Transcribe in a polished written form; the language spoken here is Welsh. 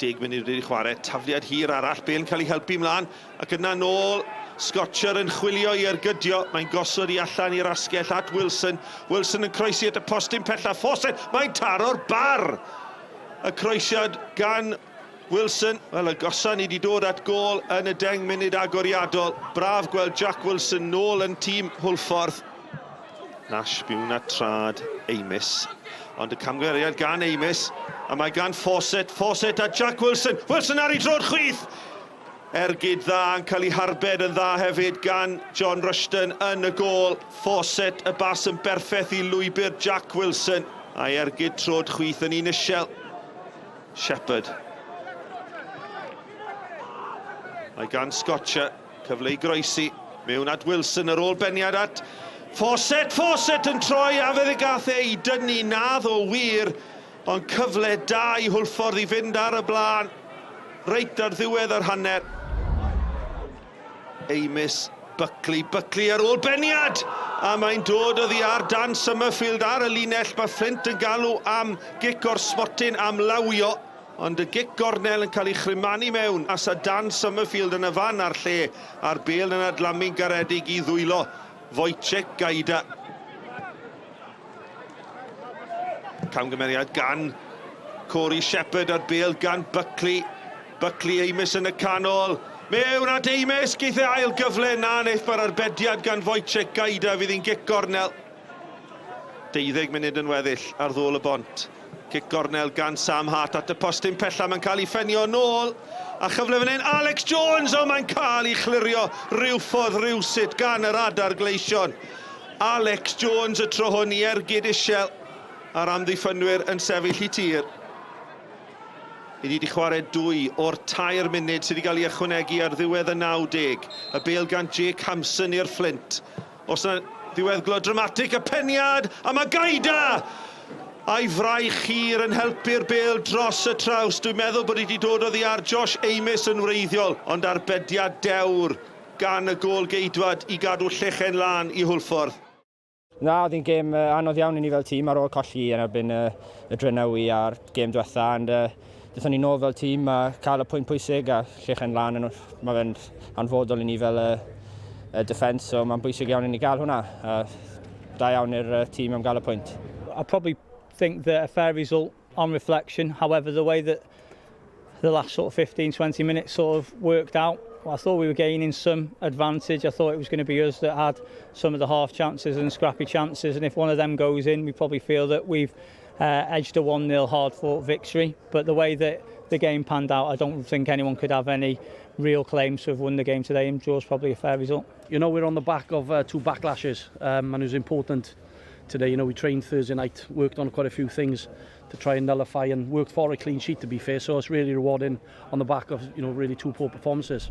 Deg munud wedi chwarae, tafliad hir arall, Bale yn cael ei helpu mlaen, ac yna nôl, Scotcher yn chwilio i ergydio, mae'n gosod i allan i'r asgell at Wilson, Wilson yn croesi at y postyn pella, Fawcett, mae'n taro'r bar! Y croesiad gan Wilson, wel agosa ni wedi dod at gôl yn y 10 munud agoriadol. Braf gweld Jack Wilson nôl yn tîm Hwlffordd. Nash mewn at trad Amis. Ond y camgymeriad gan Amis, a mae gan Fawcett, Fawcett a Jack Wilson. Wilson ar ei droed chwith! Ergyd dda yn cael ei harbed yn dda hefyd gan John Rushton yn y gôl. Fawcett, y bas yn berffaith i lwybr Jack Wilson. A'i ergyd troed chwith yn un isiel. Shepherd. Mae gan Scotcher Cyfle i groesi mewn at Wilson ar ôl beniad at Fawcett. Fawcett yn troi a fe gath e i dynnu nadd o wir, ond cyfle da i Hwlffordd i fynd ar y blaen reit ar ddiwedd yr hanner. Amis, Buckley, Buckley ar ôl beniad! A mae'n dod oddi ar Dan Summerfield ar y linell. Mae Flint yn galw am gic o'r smotyn am lawio. Ond y gic gornel yn cael ei chrymanu mewn as a Dan Summerfield yn y fan a'r lle, a'r bêl yn adlamu'n garedig i ddwylo Wojciech Gajda. Camgymeriad gan Corey Shepherd a'r bêl gan Buckley. Buckley Amis yn y canol. Mewn at Amis, geith e ail gyfle na wneith mae'r arbediad gan Wojciech Gajda fydd hi'n gic gornel. Deuddeg munud yn weddill ar ddôl y bont. Cic gornel gan Sam Hart at y postyn pella, mae'n cael ei ffenio nôl. A chyfle fan hyn, Alex Jones, o mae'n cael ei chlirio rhywffordd rhywsut gan yr adar gleision. Alex Jones y tro hwn i ergyd isiel a'r amddiffynwyr yn sefyll i tir. I ni wedi chwarae dwy o'r tair munud sydd wedi cael ei ychwanegu ar ddiwedd y 90. Y bêl gan Jake Hampson i'r Fflint. Os yna ddiweddglo dramatig, y peniad, a mae Gaida! A'i fraich hir yn helpu'r bêl dros y traws. Dwi'n meddwl bod hi wedi dod oddi ar Josh Amis yn wreiddiol, ond arbediad dewr gan y gôl-geidwad i gadw llechen lân i Hwlffordd. Na, oedd hi'n gêm anodd iawn i ni fel tîm ar ôl colli yn erbyn y Drenewi a'r gêm diwetha, ond Daethon ni nôl fel tîm a cael y pwynt pwysig a llechen lan, yn, mae fe'n hanfodol i ni fel y, y defence, so mae'n bwysig iawn i ni gael hwnna. A da iawn i'r tîm am gael y pwynt. I probably think that a fair result on reflection. However, the way that the last sort of 15, 20 minutes sort of worked out, I thought we were gaining some advantage. I thought it was going to be us that had some of the half chances and scrappy chances. And if one of them goes in, we probably feel that we've uh, edged a 1-0 hard-fought victory. But the way that the game panned out, I don't think anyone could have any real claims to have won the game today, and draw's probably a fair result. You know, we're on the back of uh, two backlashes, um, and it was important today. You know, we trained Thursday night, worked on quite a few things to try and nullify and worked for a clean sheet, to be fair. So it's really rewarding on the back of, you know, really two poor performances.